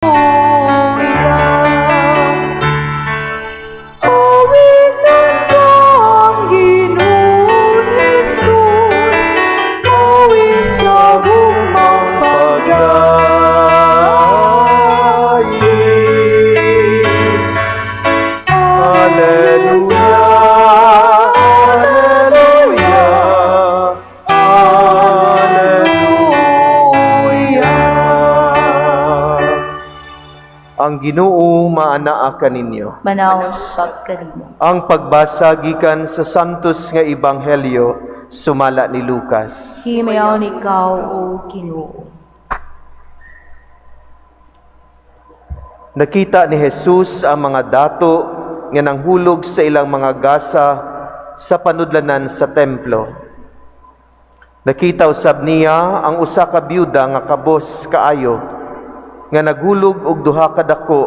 Hallelujah. Awitan Panginoon Jesus, awit sa gugmang pagdaig. Hallelujah, Hallelujah, Hallelujah. Ang Ginoo maanaa kaninyo. Manaog sab kanimo. Ang pagbasa gikan sa Santos nga Ebanghelyo sumala ni Lucas. Himayaon ikaw, O Ginoo. Nakita ni Jesus ang mga dato nga nanghulog sa ilang mga gasa sa panudlanan sa templo. Nakita usab niya ang usa ka byuda nga kabos kaayo nga naghulog og duha ka dako,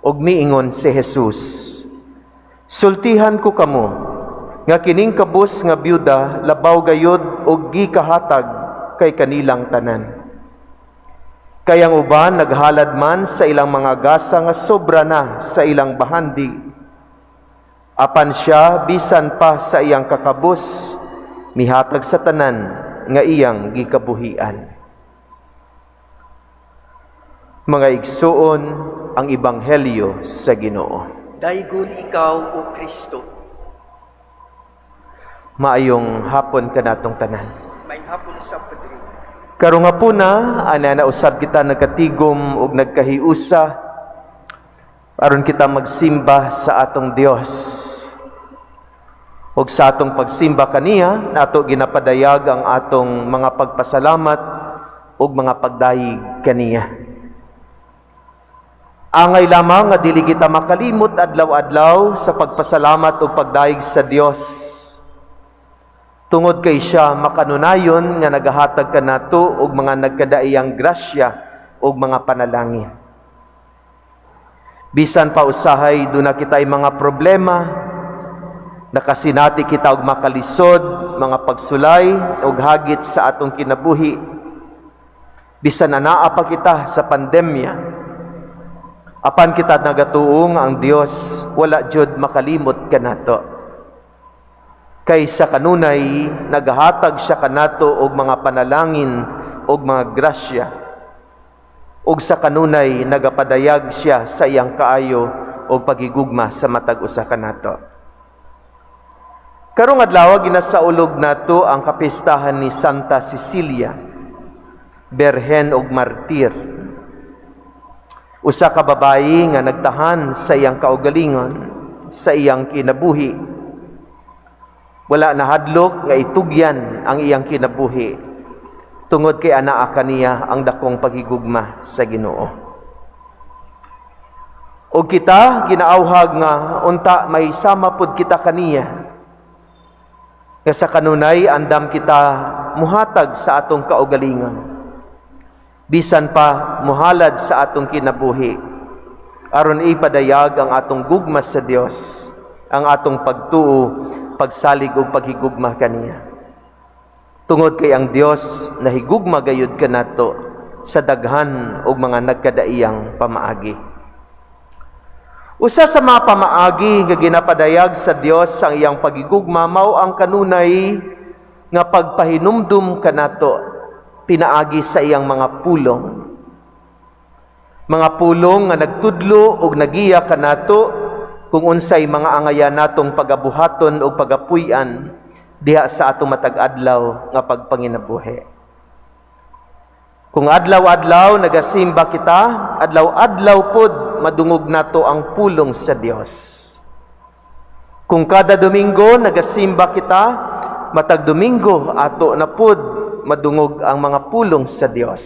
ug miingon si Jesus, "Sultihan ko kamo nga kining kabos nga byuda labaw gayod og gikahatag kay kanilang tanan. Kay ang uban naghalad man sa ilang mga gasa nga sobra na sa ilang bahandi. Apan siya, bisan pa sa iyang kakabos, mihatag sa tanan nga iyang gikabuhian." Mga igsuon, ang ebanghelyo sa Ginoo. Daygon ikaw, O Kristo. Maayong hapon kanatong tanan. Maayong hapon sa Padre. Karong hapuna, ana na usab kita nagkatigom ug nagkahiusa aron kita magsimba sa atong Dios. Ug sa atong pagsimba kaniya, nato ginapadayag ang atong mga pagpasalamat ug mga pagdayeg kaniya. Angay lamang nga dili kita makalimot adlaw-adlaw sa pagpasalamat ug pagdayeg sa Dios. Tungod kay siya makanunayon nga nagahatag kanato og mga nagkadaiyang grasya ug mga panalangin. Bisan pa usahay duna kitay mga problema, nakasinati kita og makalisod, mga pagsulay ug hagit sa atong kinabuhi. Bisan anaa pa kita sa pandemya, apan kita nagatuo nga ang Dios wala jud makalimot kanato. Kay sa kanunay nagahatag siya kanato og mga panalangin og mga grasya. Ug sa kanunay nagapadayag siya sa iyang kaayo og pagigugma sa matag usa kanato. Karong adlaw, ginasaulog nato ang kapistahan ni Santa Cecilia, berhen ug martir. Usa ka babayi nga nagtahan sa iyang kaugalingon, sa iyang kinabuhi. Wala nahadlok nga itugyan ang iyang kinabuhi tungod kay anaa kaniya ang dakong paghigugma sa Ginoo. Og kita ginaawhag nga unta may sama pud kita kaniya. Nga sa kanunay andam kita muhatag sa atong kaugalingon. Bisan pa muhalad sa atong kinabuhi aron ipadayag ang atong gugma sa Dios, ang atong pagtuo, pagsalig ug paghigugma kaniya. Tungod kay ang Dios nahigugma gayud kanato sa daghan og mga nagkadaiyang pamaagi. Usa sa mga pamaagi nga ginapadayag sa Dios ang iyang pagigugma mao ang kanunay nga pagpahinumdum kanato pinaagi sa iyang mga pulong. Mga pulong nga nagtudlo ug nagiya kanato kung unsay mga angayan natong pagabuhaton ug pagapuy-an diha sa atong matag adlaw nga pagpanginabuhi. Kung adlaw-adlaw nagasimba kita, adlaw-adlaw pod madungog nato ang pulong sa Dios. Kung kada Domingo nagasimba kita, matag Domingo ato na pod madungog ang mga pulong sa Dios.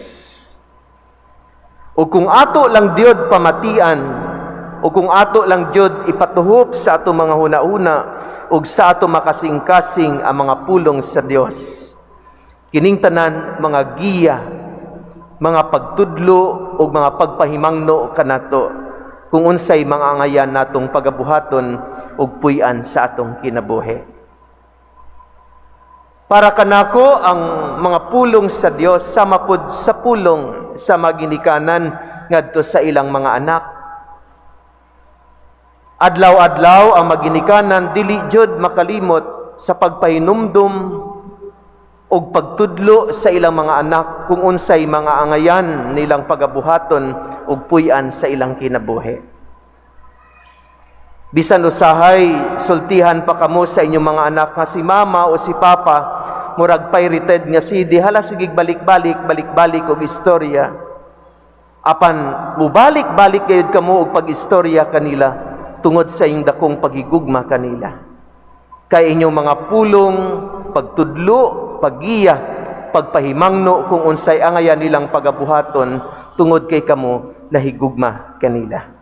O kung ato lang diod pamatian, o kung ato lang diod ipatuhop sa ato mga huna-huna ug sa ato makasing-kasing ang mga pulong sa Dios. Kining tanan mga giya, mga pagtudlo ug mga pagpahimangno kanato kung unsay mga angayan natong pagabuhaton ug puy-an sa atong kinabuhi. Para kanako, ang mga pulong sa Dios sama pod sa pulong sa maginikanan ngadto sa ilang mga anak. Adlaw-adlaw ang maginikanan dili jud makalimot sa pagpahinumdum og pagtudlo sa ilang mga anak kung unsay mga angayan nilang pagabuhaton ug puy-an sa ilang kinabuhi. Bisan usahay sultihan pa kamo sa inyong mga anak nga si mama o si papa murag pirated nga CD, hala, sige balik-balik, balik-balik og istorya. Apan mubalik-balik gayud kamo og pag-istorya kanila tungod sa inyong dakong pagigugma kanila. Kay inyong mga pulong, pagtudlo, paggiya, pagpahimangno kung unsay angayan nilang pagabuhaton tungod kay kamo nahigugma kanila.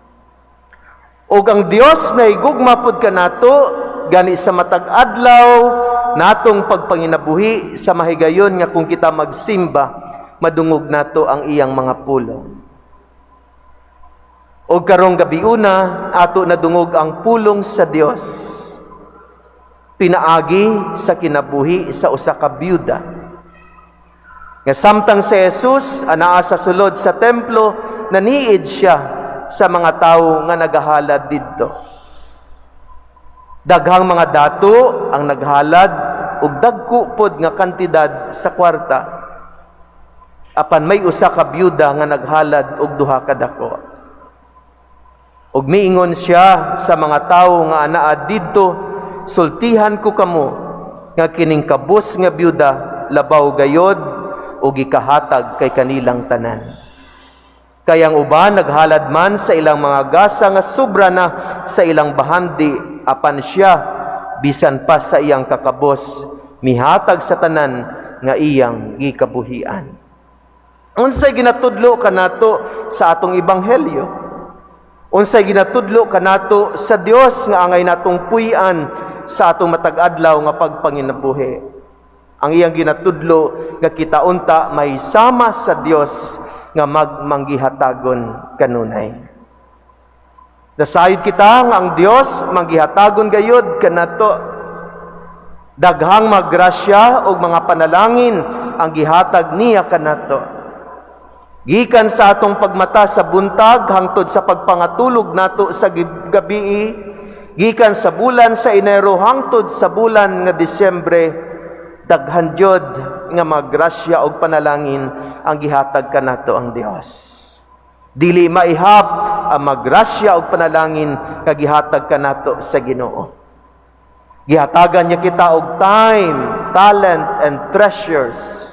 Og ang Dios nahigugma pud kanato, gani sa matag adlaw natong pagpanginabuhi, sa mahigayon nga kung kita magsimba, madungog nato ang iyang mga pulong. Og karong gabiuna, ato nadungog ang pulong sa Dios pinaagi sa kinabuhi sa usa ka byuda. Nga samtang si Jesus anaa sa sulod sa templo, naniid siya sa mga tawo nga nagahalad didto. Daghang mga dato ang naghalad og dagko pod nga kantidad sa kwarta. Apan may usa ka byuda nga naghalad og duha ka dako. Ug miingon siya sa mga tawo nga anaa didto, "Sultihan ko kamo nga kining kabus nga byuda labaw gayod og gikahatag kay kanilang tanan. Kay ang uban naghalad man sa ilang mga gasa nga sobra na sa ilang bahandi, apan siya, bisan pa sa iyang kakabos, mihatag sa tanan nga iyang gikabuhian." Unsay ginatudlo kanato sa atong ebanghelyo? Unsay ginatudlo kanato sa Dios nga angay natong puy-an sa atong matag adlaw nga pagpanginabuhi? Ang iyang ginatudlo nga kita unta may sama sa Dios nga magmanggihatagon kanunay. Nasayod kita nga ang Dios manggihatagon gayud kanato. Daghang magrasya og mga panalangin ang gihatag niya kanato. Gikan sa atong pagmata sa buntag hangtod sa pagpangatulog nato sa gabii, gikan sa bulan sa Enero hangtod sa bulan nga Disyembre, daghan jud nga magrasya og panalangin ang gihatag kanato ang Dios. Dili maihap ang magrasya og panalangin nga gihatag kanato sa Ginoo. Gihatagan niya kita og time, talent and treasures.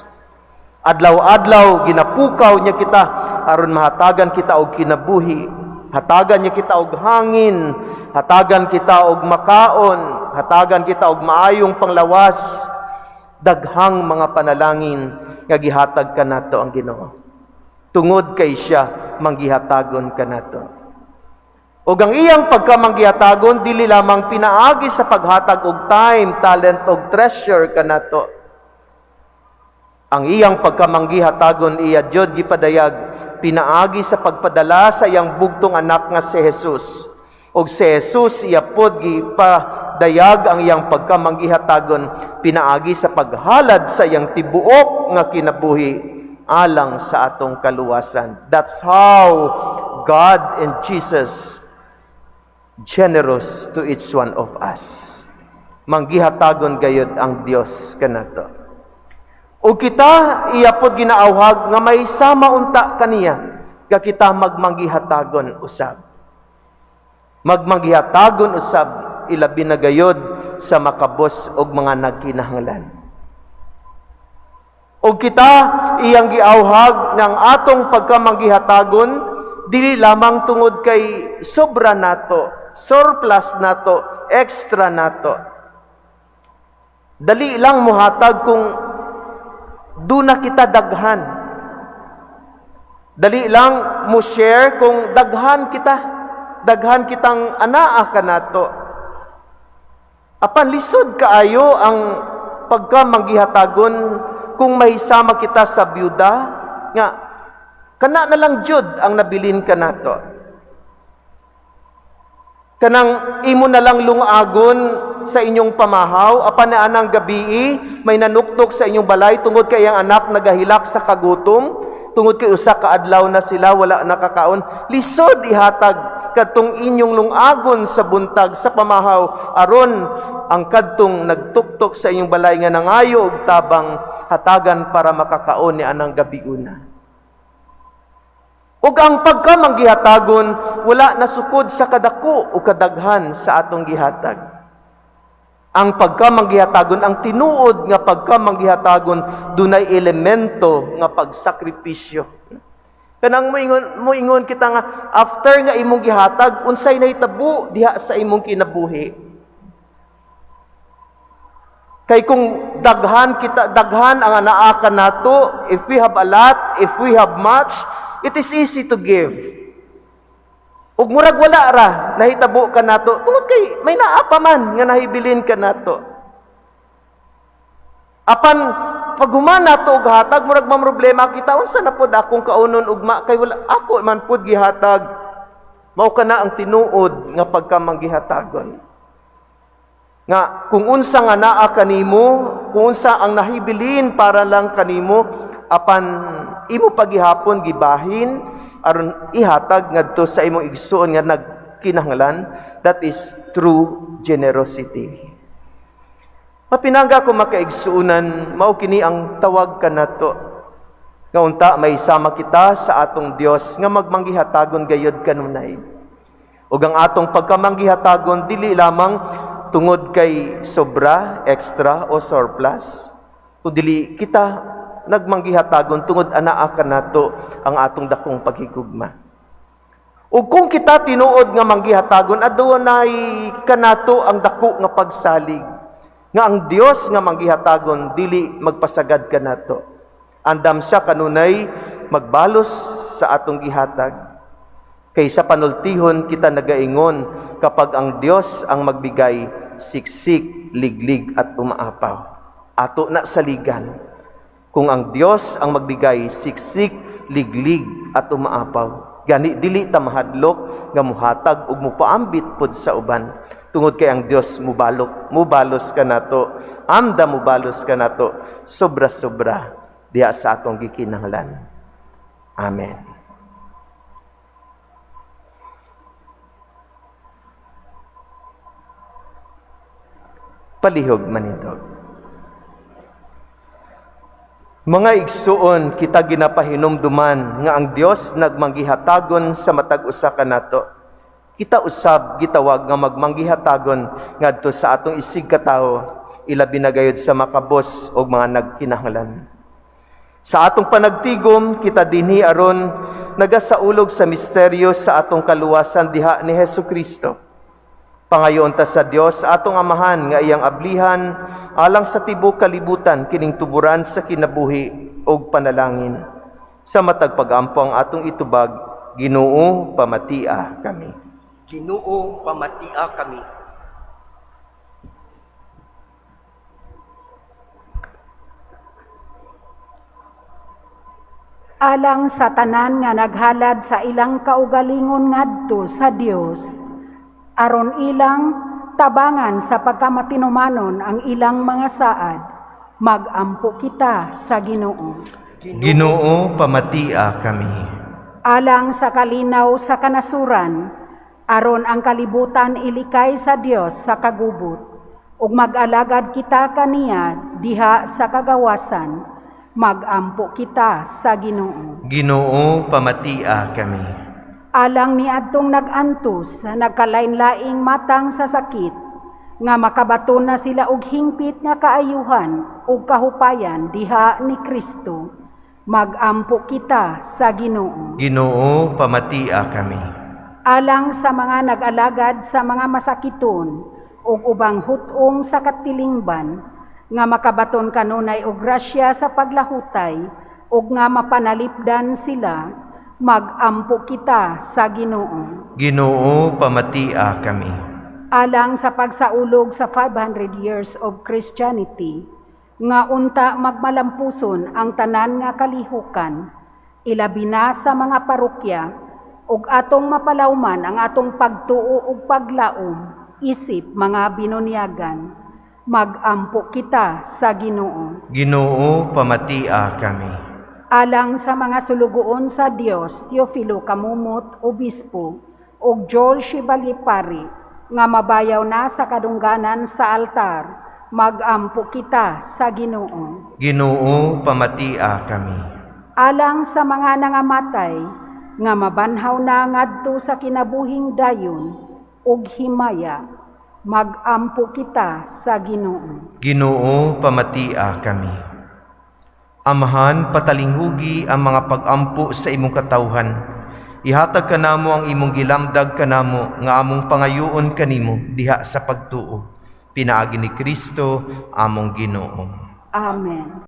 Adlaw-adlaw ginapukaw niya kita aron mahatagan kita og kinabuhi. Hatagan niya kita og hangin, hatagan kita og makaon, hatagan kita og maayong panglawas. Daghang mga panalangin nga gihatag kanato ang Ginoo. Tungod kay siya manggihatagon kanato. Ug ang iyang pagkamanggihatagon dili lamang pinaagi sa paghatag og time, talent og treasure kanato. Ang iyang pagkamanggihatagon, iya jud gipadayag pinaagi sa pagpadala sa iyang bugtong anak nga si Jesus. Og si Jesus, iya pod gipadayag ang iyang pagkamanggihatagon pinaagi sa paghalad sa iyang tibuok nga kinabuhi alang sa atong kaluwasan. That's how God and Jesus generous to each one of us. Manggihatagon gayud ang Dios kanato. O kita, iya pod ginaawhag nga may sama unta kaniya nga kita magmanggihatagon usab. Magmanggihatagon usab, ilabi na gayod sa makabos og mga nagkinahanglan. O kita, iyang giawhag ng atong pagkamanggihatagon dili lamang tungod kay sobra nato, surplus nato, extra nato. Dali lang muhatag kung duna kita daghan. Dali lang mo share kung daghan kita, daghan kitang anaa kanato. Apan lisod kaayo ang pagkamanggihatagon kung mahisama kita sa byuda nga kana na lang jud ang nabilin kanato. Kanang imo na lang lungagon sa inyong pamahaw, apan na anang gabii may nanuktok sa inyong balay tungod kay ang anak nagahilak sa kagutom, tungod kay usa ka adlaw na sila wala nakakaon, lisod ihatag kadtong inyong lungagon sa buntag sa pamahaw aron ang kadtong nagtuktok sa inyong balay nga nangayo og tabang hatagan para makakaon ni anang gabiuna. Ug ang pagkamanggihatagon wala nasukod sa kadako o kadaghan sa atong gihatag. Ang pagkamanggihatagon, ang tinuod nga pagkamanggihatagon, dunay elemento nga pagsakripisyo. Kanang moingon kita nga after nga imong gihatag, unsay nahitabo diha sa imong kinabuhi? Kay kung daghan kita, daghan ang anaa kanato, if we have a lot, if we have much, it is easy to give. Ug murag wala ra nahitabo kanato tungod kay may naa pa man nga nahibilin kanato. Apan pag human nato og hatag, murag mamroblema kita, unsa na pod akong kaunon ugma kay wala ako man pod gihatag. Mao kana ang tinuod nga pagkamanggihatagon. Nga kung unsa nga naa kanimo, kung unsa ang nahibilin para lang kanimo, apan imo pagihapon gibahin aron ihatag ngadto sa imong igsuon nga nagkinahanglan, that is true generosity. Mapinangga ko, makaigsuonan, mao kini ang tawag kanato. Nga unta may sama kita sa atong Dios nga magmanggihatagon gayod kanunay. Ug ang atong pagkamanggihatagon dili lamang tungod kay sobra, extra o surplus, kundi kita nagmanggihatagon tungod anaa kanato ang atong dakong paghigugma. Ug kung kita tinuod nga manggihatagon, adunay kanato ang dako nga pagsalig nga ang Dios nga manggihatagon dili magpasagad kanato. Andam siya kanunay magbalos sa atong gihatag. Kay sa panultihon kita nagaingon, kapag ang Dios ang magbigay, siksik, liglig at umaapaw. Ato na saligan. Kung ang Dios ang magbigay, siksik, liglig at umaapaw. Gani dili ta mahadlok nga muhatag ug mupaambit pod sa uban. Tungod kay ang Dios mubalok, mubalos kanato, amda mubalos kanato, sobra-sobra diha sa atong gikinahanglan. Amen. Palihog manindog. Mga igsuon, kita ginapahinumduman nga ang Dios nagmanggihatagon sa matag usa kanato. Kita usab gitawag nga magmanggihatagon ngadto sa atong isig katawo, ilabi na gayud sa makabos og mga nagkinahanglan. Sa atong panagtigom, kita dinhi aron nagasaulog sa misteryo sa atong kaluwasan diha ni Hesus Kristo. Pangayoon ta sa Dios atong Amahan nga iyang ablihan alang sa tibuok kalibutan kining tuburan sa kinabuhi ug panalangin. Sa matag pag-ampo ang atong itubag, Ginoo, pamatia kami. Ginoo, pamatia kami. Alang sa tanan nga naghalad sa ilang kaugalingon ngadto sa Dios, aron ilang tabangan sa pagkamatinumanon ang ilang mga saad, magampo kita sa Ginoo. Ginoo, pamatia kami. Alang sa kalinaw sa kanasuran, aron ang kalibutan ilikay sa Dios sa kagubot, ug mag-alagad kita kaniya diha sa kagawasan, magampo kita sa Ginoo. Ginoo, pamatia kami. Alang ni adtong nag-antos, nagkalain-laing matang sa sakit, nga makabaton na sila og hingpit nga kaayuhan ug kahupayan diha ni Kristo, magampo kita sa Ginoo. Ginoo, pamatia kami. Alang sa mga nag-alagad sa mga masakiton ug ubang hutong sa katilingban, nga makabaton kanunay og grasya sa paglahutay ug nga mapanalipdan sila, magampo kita sa Ginoo. Ginoo, pamatia kami. Alang sa pagsaulog sa 500 years of Christianity, nga unta magmalampuson ang tanan nga kalihukan, ilabi na sa mga parokya, ug atong mapalawman ang atong pagtuo ug paglaom isip mga binunyagan. Magampo kita sa Ginoo. Ginoo, pamatia kami. Alang sa mga sulugoon sa Dios, Teofilo Camomot, Obispo, ug Joel Chevalier Pari, nga mabayaw na sa kadungganan sa altar, magampo kita sa Ginoo. Ginoo, pamatia kami. Alang sa mga nangamatay, nga mabanhaw na ngadto sa kinabuhing dayon ug himaya, magampo kita sa Ginoo. Ginoo, pamatia kami. Amahan, patalinghugi ang mga pag-ampo sa imong katawhan. Ihatag kanamo ang imong gilamdag kanamo nga among pangayoon kanimo diha sa pagtuo. Pinaagi ni Kristo among Ginoo. Amen.